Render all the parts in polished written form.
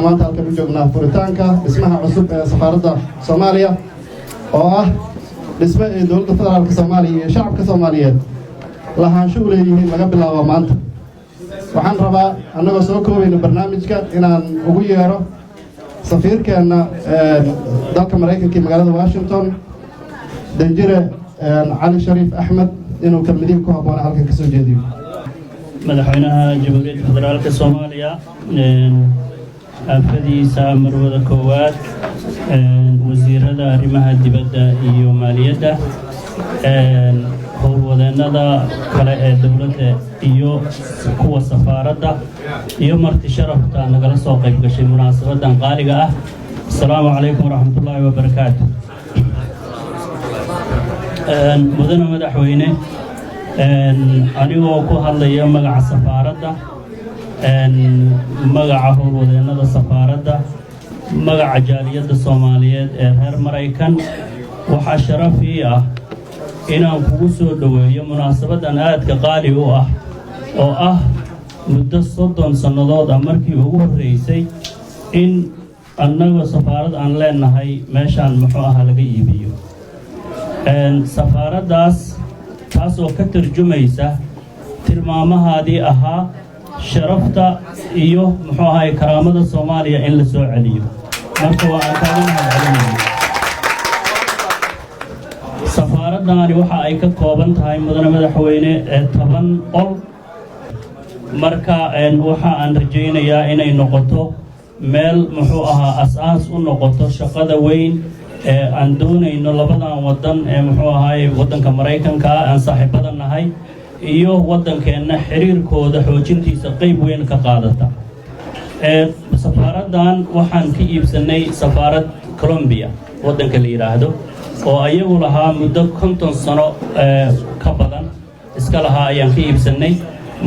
Maanta halkan u joognaa furitaanka dhismaha cusub ee safaaradda Soomaaliya, oo ah dhisme ee dowladda federaalka Soomaaliya iyo shacabka Soomaaliyeed lahaansho u leeyihiin laga bilaabo maanta. Waxaan rabaa, annagoo soo koobayno barnaamijka, inaan ugu yeedho safiirkeenna dalka Maraykanka iyo magaalada Washington, danjire Cali Shariif Axmed, inuu kelmadihii ku habboona halkan ka soo jeediyo. Madaxweynaha Jamhuuriyadda Federaalka Soomaaliya, afadiisa marwada koowaad, wasiirada arrimaha dibadda iyo maaliyadda, howlwadeennada kale ee dowladda iyo kuwa safaaradda, iyo marti sharafta nagala soo qayb gashay munaasabadan qaaliga ah, asalaamu calaykum waraxmatullaahi wabarakaatu. Mudane madaxweyne, anigoo ku hadlaya magaca safaaradda, magaca howlwadeennada safaaradda, magaca jaaliyadda Soomaaliyeed ee reer Maraykan, waxaa sharaf ii ah inaan kugu soo dhoweeyo munaasabaddan aadka qaali u ah, oo ah muddo 30 sannadood ah markii ugu horreysay in annagoo safaarad aan leenahay meeshaan muxuu ahaa laga iibiyo safaaraddaas, taasoo ka tarjumaysa tilmaamahaadii ahaa sharafta iyo muxuu ahaay karaamada Soomaaliya in la soo celiyo. Marka waa aan kaaga mahad celinaya. Safaaraddaani waxa ay ka kooban tahay, mudane madaxweyne, ee 10 qol. Marka waxa aan rajaynayaa inay noqoto meel muxuu ahaa as-aas u noqoto shaqada weyn ee aan doonayno labadan waddan ee muxuu ahaay waddanka Maraykanka aan saaxiibada nahay iyo waddankeenna xiriirkooda xoojintiisa qayb weyn ka qaadata. Safaaraddan waxaan ka iibsannay safaarad Colombia waddanka la yidhaahdo, oo ayagu lahaa muddo 50 sano ka badan iska lahaa ayaan ka iibsannay.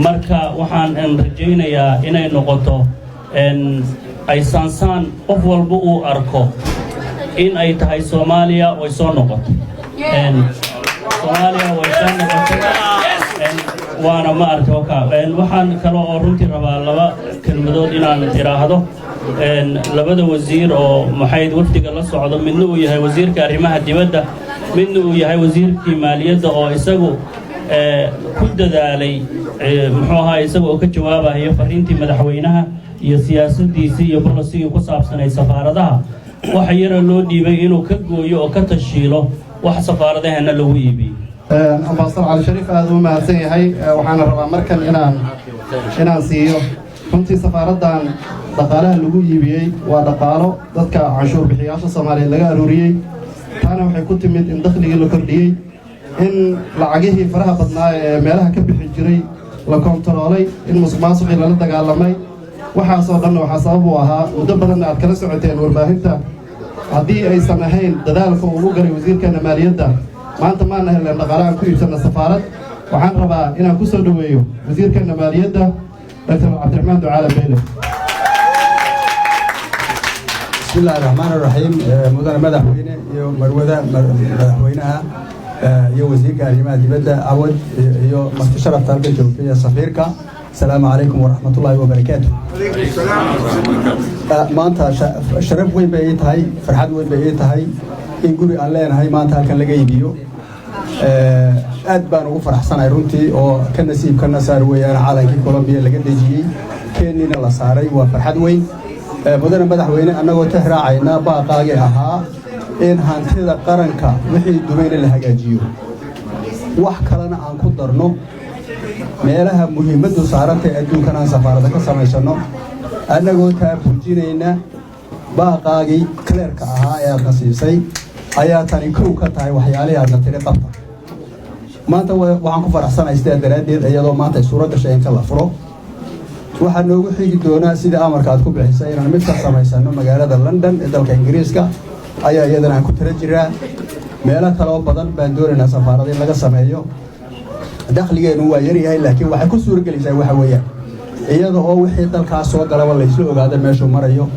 Marka waxaan rajaynayaa inay noqoto ay saansaan qof walba uu arko in ay tahay Soomaaliya way soo noqotay, Soomaaliya way soo noqotay. Waana ma aragtay waka. Waxaan kale oo runtii rabaa laba kelmadood inaan idhaahdo. Labada wasiir oo maxayd wafdiga la socdo, midna uu yahay wasiirka arrimaha dibadda, midna uu yahay wasiirkii maaliyadda, oo isagu ku dadaalay muxuu ahaa isaga oo ka jawaabayo fariintii madaxweynaha iyo siyaasaddiisii iyo policygii ku saabsanay safaaradaha, waxa yara loo dhiibay inuu ka gooyo oo ka tashiilo wax safaaradaheenna lagu iibiyey. Ambassador Cali Shariif aad uu mahadsan yahay. Waxaana rabaa markan inaan siiyo, runtii safaaraddan dhaqaalaha lagu iibiyey waa dhaqaalo dadka canshuur bixiyaasha Soomaaliyeed laga aruuriyey. Taana waxay ku timid in dakhligii la kordhiyey, in lacagihii faraha badnaa ee meelaha ka bixi jiray la kontaroolay, in musuq maasuqii lala dagaalamay. Waxaasoo dhanna waxaa sabab u ahaa, muddo badanna aad kala socoteen warbaahinta, haddii aysan ahayn dadaalka uu u galay wasiirkeenna maaliyadda, maanta maana helleen dhaqaale aan ku iibsanna safaarad. Waxaan rabaa inaan ku soo dhoweeyo wasiirkeenna maaliyadda, Doctor Cabdiraxmaan Ducaale Beyle. Bismi illaahi raxmaan raxiim. Mudane madaxweyne iyo marwada madaxweynaha iyo wasiirka arrimaha dibadda Cawad iyo marti sharafta halkan joogta iyo safiirka, asalaamu calaykum waraxmatullaahi wabarakaatu. Maanta sharaf weyn bay ii tahay, farxad weyn bay ii tahay in guri aan leenahay maanta halkan laga iibiyo. Aad baan ugu faraxsanahay runtii, oo ka nasiib ka nasaar weeyaan calankii Colombiya laga dejiyey, Kenyana la saaray. Waa farxad weyn. Mudane madaxweyne, annagoo tix raacayna baaqaagii ahaa in hantida qaranka wixii dumayna la hagaajiyo, wax kalena aan ku darno, meelaha muhiimaddu saarantay adduunkan aan safaarada ka samaysanno, annagoo taa fujinayna baaqaagii clearka ahaa ee aadna siisay, ayaa tani kow ka tahay waxyaalihii aadna tidhi qabta. Maanta waxaan ku faraxsanahay sidaa daraaddeed, iyadoo maanta ay suuro gashay in ka la furo. Waxaa noogu xigi doonaa, sidii amarka aad ku bixisay, inaan mid ka samaysanno magaalada London ee dalka Ingiriiska ayaa iyadana aan ku tala jiraa. Meelo kaloo badan baan doonaynaa safaarada in laga sameeyo. Dakhligeennu waa yaryahay, laakiin waxay ku suuragelaysaa waxa weeyaan iyada oo wixii dalkaas soo galaba laysla ogaado meeshuu marayo,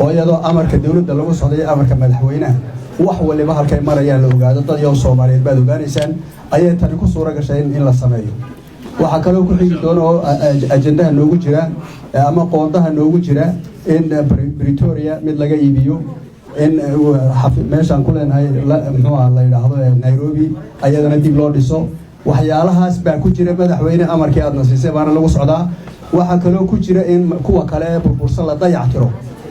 oo iyadoo amarka dowladda lagu socday, amarka madaxweynaha, wax waliba halkay marayaan la ogaado, dad yow Soomaaliyeed baad ogaanaysaan, ayay tani ku suura gashay in la sameeyo. Waxaa kaloo ku xigi doona oo ajandaha noogu jira ama qoondaha noogu jira In Pretoria mid laga iibiyo, in meeshaan ku leenahay, muxuu ah, la yidhaahdo Nairobi, ayadana dib loo dhiso. Waxyaalahaas baa ku jira, madaxweyne, amarkii aadna siisay baana lagu socdaa. Waxaa kaloo ku jira in kuwa kale ee burbursan la dayac tiro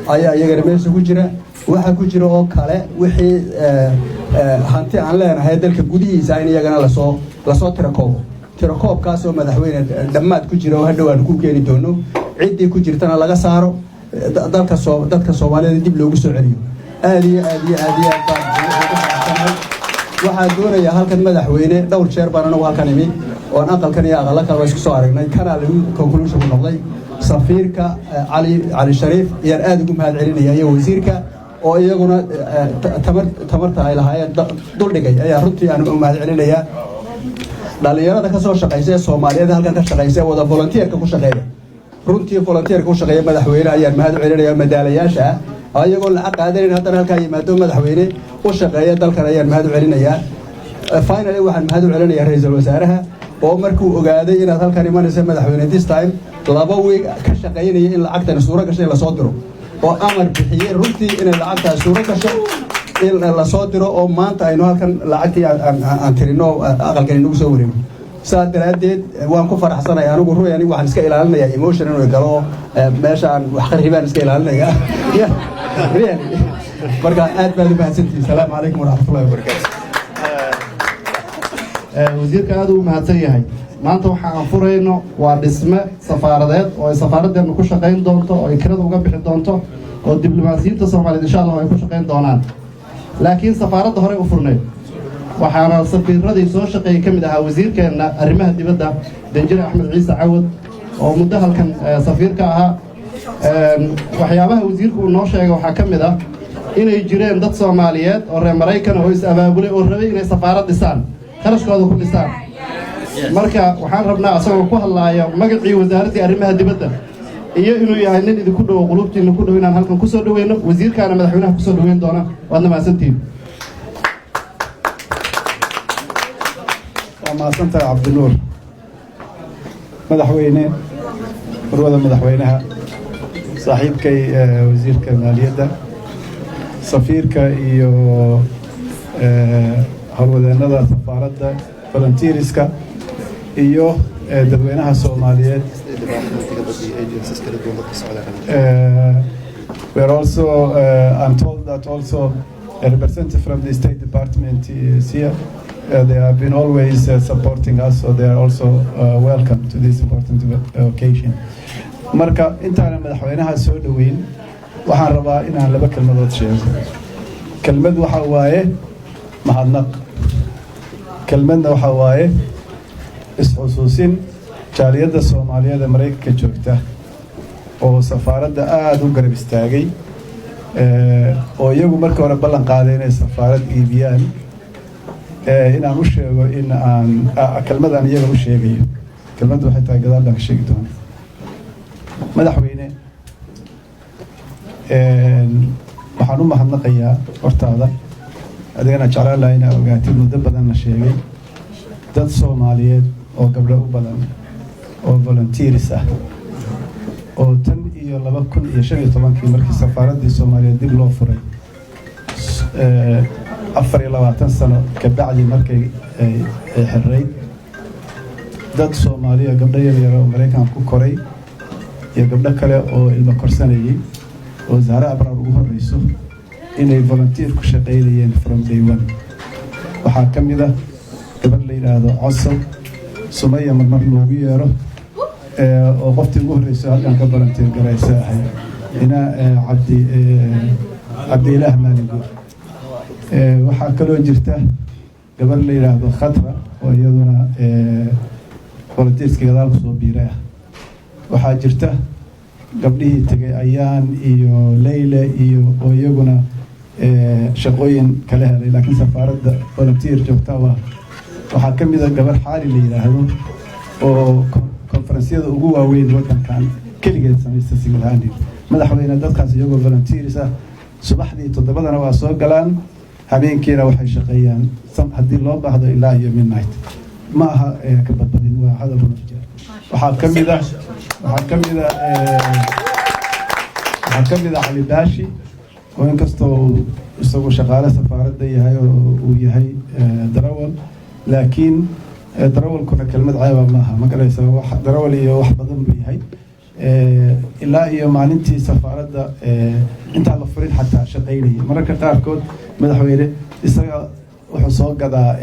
ayaa iyagana meesha ku jira. Waxaa ku jira oo kale wixii hanti aan leenahay dalka gudihiisa in iyagana lasoo tirakoobo. Tirakoobkaasoo, madaxweyne, dhammaad ku jira oo hadhow aan ku keeni doono, ciddii ku jirtana laga saaro, dalka soo dadka Soomaalida dib loogu soo celiyo. Aad iyo aad iyo aad iyo aad baan ugu faraxsanahay. Waxaan doonayaa halkan, madaxweyne, dhowr jeer baan anagu halkan imi oon aqalkan iyo aqallo kaleba isku soo aragnay. Kanaa lagu conclusion ku noqday. Safiirka Cali Shariif ayaan aada ugu mahad celinaya iyo wasiirka oo iyaguna tamarta ay lahaayeen duldhigay ayaa runtii aan u mahad celinayaa. Dhallinyarada ka soo shaqaysa ee Soomaaliyeed halkan ka shaqaysa ee wada volunteerka ku shaqeeya, runtii volunteerka ku shaqeeya, madaxweyne, ayaan mahad u celinaya. Madaalayaasha ah ayagoo lacag qaadanayn haddana halkaa yimaado, madaxweyne, u shaqeeya dalkan ayaan mahad u celinayaa. Finally, waxaan mahad u celinayaa ra-iisul wasaaraha oo markuu ogaaday inaad halkan imanaysa, madaxweyne, this time 2 week ka shaqaynaya in lacagtani suuro gashay lasoo diro, oo amar bixiyey runtii inay lacagtaas suuro gasho in lasoo diro, oo maanta aynu halkan lacagtii aan tirino, aqalkan inagu soo wareego. Saa daraaddeed waan ku faraxsanay anigu. Ruy, anigu waxaan iska ilaalinayaa emotion inuu galo meesha aan wax qarribaan iska ilaalinaya. Really, marka aad baad u mahadsantihin. Salaamu calaykum waraxmatullahi wabarakaatu. Wasiirka aad uu mahadsan yahay. Maanta waxa aan furayno waa dhisme safaaradeed oo ay safaaraddeenu ku shaqayn doonto, oo ay kirada uga bixi doonto, oo diblomaasiyiinta Soomaaliyeed, insha Allah, ay ku shaqayn doonaan. Laakiin safaaradda horey u furnayd, waxaana safiiradii soo shaqeeyey ka mid ahaa wasiirkeenna arrimaha dibadda, Danjire Axmed Ciise Cawad, oo muddo halkan safiir ka ahaa. Waxyaabaha wasiirku uu noo sheegay waxaa ka mid ah inay jireen dad Soomaaliyeed oo reer Maraykan oo is abaabulay oo rabay inay safaarad dhisaan, kharashkooda ku dhisaan. Marka waxaan rabnaa, asagoo ku hadlaaya magacii wasaaraddii arrimaha dibadda iyo inuu yahay nin idinku dhowo, qulubtiinna ku dhow, inaan halkan kusoo dhoweyno wasiirkaana madaxweynaha kusoo dhoweyn doona. Waadna mahadsantihiin. Waa mahadsantahay, Cabdinuur. Madaxweyne, marwada madaxweynaha, saaxiibkay wasiirka maaliyadda, safiirka iyo howlwadeennada safaaradda, volunteerska iyo dadweynaha Soomaaliyeed. We are also, I'm told that also a representative from the State Department is here. They have been always supporting us, so they are also welcome to this important occasion. Marka intaanan madaxweynaha soo dhoweyn, waxaan rabaa inaan laba kelmadood sheego. Kelmad waxa waaye mahadnaq, kelmadna waxa waaye isxusuusin jaaliyadda Soomaaliyeed ee Maraykanka joogta oo safaaradda aada u garab istaagay, oo iyagu markii hore ballan qaaday inay safaarad iibiyaan, inaan u sheego in aan kelmadaan iyaga u sheegayo. Kelmaddu waxay tahay gadaal baan ka sheegi doona. Madaxweyne, waxaan u mahadnaqayaa hortaada, adigana jeclaan laha inaa ogaatid, muddo badan la sheegay, dad Soomaaliyeed oo gabdho u badan oo volunteers ah oo tan iyo 2015-kii, markii safaaraddii Soomaaliyeed dib loo furay, 24 sano kabacdi markay ay xirayd, dad Soomaaliya, gabdho yaryar oo Maraykanka ku koray iyo gabdho kale oo ilmo korsanayay oo Zahre Abraar ugu horeyso, inay volunteer ku shaqaynayeen from day one. Waxaa ka mid ah gabadh la yidhaahdo Cosob Sumaya, marmar loogu yeero, oo qoftii ugu horreysay halkan ka volunteer garaysa ahay, ina Cabdi Cabdiilaah Maalinguur. Waxaa kaloo jirta gabadh la yidhaahdo Khatra oo iyaduna volunteerska gadaal kusoo biiray ah. Waxaa jirta gabdhihii tegay, Ayaan iyo Leyle iyo, oo iyaguna shaqooyin kala helay laakiin safaaradda volunteer joogta ah. Waxaa ka mid a gabar Xaali la yidhaahdo oo konferensyada ugu waaweyn waddankan keligeed samaysta, single handed. Madaxweyne, dadkaas iyagoo volunteers ah subaxdii 7-dana waa soo galaan, habeenkiina waxay shaqeeyaan haddii loo baahdo ilaa iyo midnight. Ma aha ka badbadin, waa hadal run jira. Waxaa ka mid ah Waxaa ka mid ah Cali Baashi, oo inkastoo uu isagu shaqaale safaaradda yahay oo uu yahay darawal, laakiin darawalkuna kelmad ceeba maaha, ma garaysa? Wax darawal iyo wax badan buu yahay. Ilaa iyo maalintii safaaradda intaan la furin xataa shaqaynayay. Mararka qaarkood, madaxweyne, isaga wuxuu soo gadaa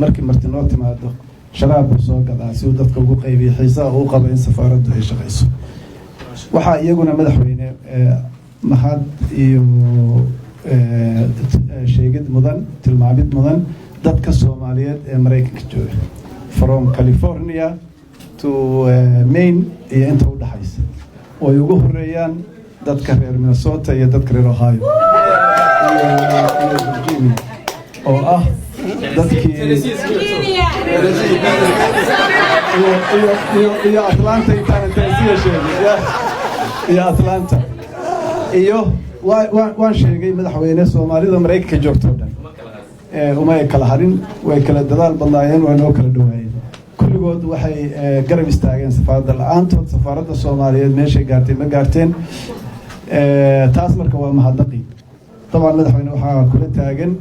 markii marti noo timaado sharaab buu soo gadaa si uu dadka ugu qaybiyo, xiisaha uu qabo in safaaraddu ay shaqayso. Waxaa iyaguna, madaxweyne, mahad iyo sheegid mudan, tilmaamid mudan, dadka Soomaaliyeed ee Maraykanka jooga from California to Maine iyo inta u dhaxaysa, oo ay ugu horeeyaan dadka reer Minnesota iyo dadka reer Ohio iyo Virginia, oo ah dadkii iyo Atlanta, intaana Tennessee sheegay iyo Atlanta iyo waan sheegay. Madaxweyne, Soomaalida Maraykanka joogto o dhan uma ay kala harin, way kala dadaal badnaayeen, waa noo kala dhawaayeen. Kulligood waxay garab istaageen safaaradda. La-aantood safaaradda Soomaaliyeed meeshay gaartay ma gaarteen. Taas marka waa mahadnaqi. Dabcan, madaxweyne, waxaa kula taagan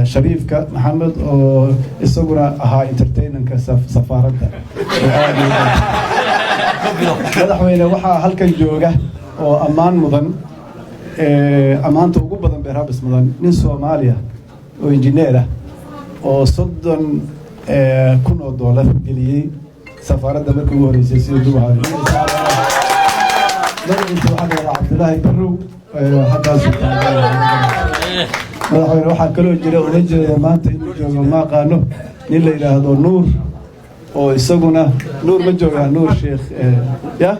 Shariifka Maxamed, oo isaguna ahaa entertainanka safaaradda. Madaxweyne, waxaa halkan jooga oo ammaan mudan, ammaanta ugu badan beerhabis mudan, nin Soomaaliya oo injineer ah oo $30,000 geliyey safaaradda markii ugu horreysay sidii dubahay. Magaciisa waxaa la yidhaha Cabdilaahi Barrow, xaggaasu. Madaxweyne, waxaa kaloo jira, una jeeda maanta inuu joogo ma aqaano, nin la yidhaahdo Nuur, oo isaguna, Nuur ma joogaa? Nuur Sheekh ya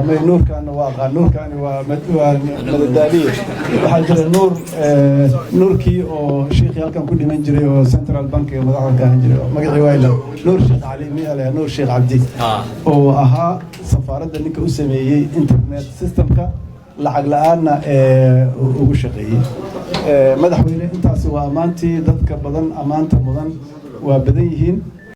may? Nuurkaana waa aqaan, Nuurkaani waa madadaaliye. Waxaa jira Nuur, Nuurkii oo shiikhii halkan ku dhiman jiray oo Central Bank ee madaxda ka ahaan jiray, magacii waa ila Nuur Sheekh Cali miya, Nuur Sheekh Cabdi, oo ahaa safaaradda ninka u sameeyey internet systemka, lacag la-aanna ugu shaqeeyey. Madaxweyne, intaasi waa ammaantii. Dadka badan ammaanta mudan waa badan yihiin.